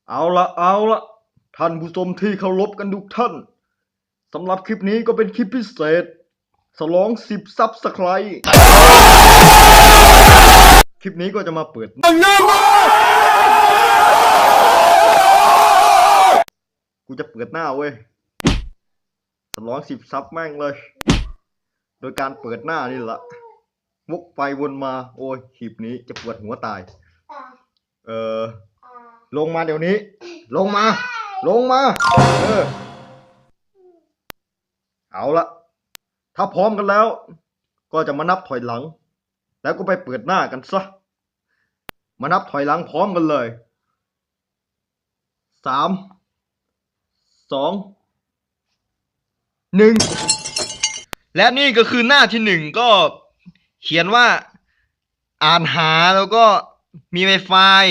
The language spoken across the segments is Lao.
ເອົາລະ ເອົາລະ ທ່ານຜູ້ຊົມທີ່ເຄົາລົບກັນທຸກທ່ານ, ສຳລັບຄລິບນີ້ກໍເປັນຄລິບພິເສດ ສະຫຼອງສິບຊັບສະໄຄຣບ໌. ຄລິບນີ້ກໍຈະມາເປີດ ກູຈະເປີດໜ້າເວີຍ ສະຫຼອງສິບຊັບແມ່ງເລີຍ ໂດຍການເປີດໜ້ານີ້ລະ ວົກໄປວົນມາ. ໂອ້ຍ ຄລິບນີ້ຈະປວດຫົວຕາຍ. ເອີ ລົງມາດຽວນີ້ ລົງມາ ລົງມາ ເອີ ເອົາລະ ຖ້າພ້ອມກັນແລ້ວ ກໍຈະມານັບຖອຍຫຼັງ ແລ້ວກໍໄປເປີດໜ້າກັນຊະ. ມານັບຖອຍຫຼັງພ້ອມກັນເລີຍ ສາມ ສອງ ໜຶ່ງ ແລະນີ້ກໍຄືໜ້າທີໜຶ່ງ ກໍຂຽນວ່າ ອ່ານຫາ ແລ້ວກໍມີໄວຟາຍ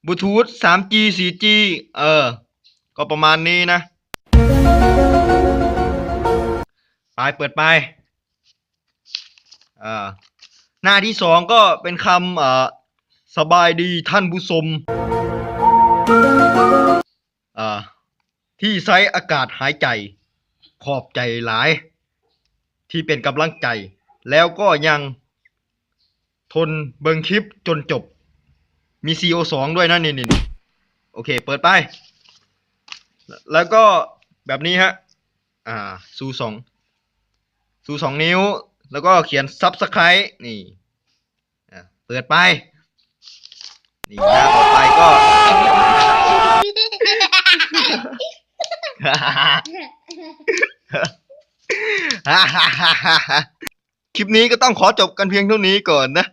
ບລູທູດ ສາມຈີ ສີ່ຈີ ເອີ ກໍປະມານນີ້ນະ. ໄປ ເປີດໄປ. ອ່າ ໜ້າທີສອງກໍເປັນຄຳ ອ່າ ສະບາຍດີທ່ານຜູ້ຊົມ ອ່າ ທີ່ໃຊ້ອາກາດຫາຍໃຈ. ຂອບໃຈຫຼາຍທີ່ເປັນກຳລັງໃຈ ແລ້ວກໍຍັງທົນເບິ່ງຄລິບຈົນຈົບ. ມີສີ່ໂອສອງດ້ວຍນະ ນີ້ໆ ໂອເຄ ເປີດໄປ. ແລ້ວກໍແບບນີ້ຮະ ອ່າ ຊູສອງ ຊູສອງນິ້ວ ແລ້ວກໍຂຽນ Subscribe ນີ້ ອ່າ ເປີດໄປ. ນີ້ ໜ້າຕໍ່ໄປກໍ ຄລິບນີ້ກໍຕ້ອງຂໍຈົບກັນພຽງເທົ່ານີ້ກ່ອນນະ.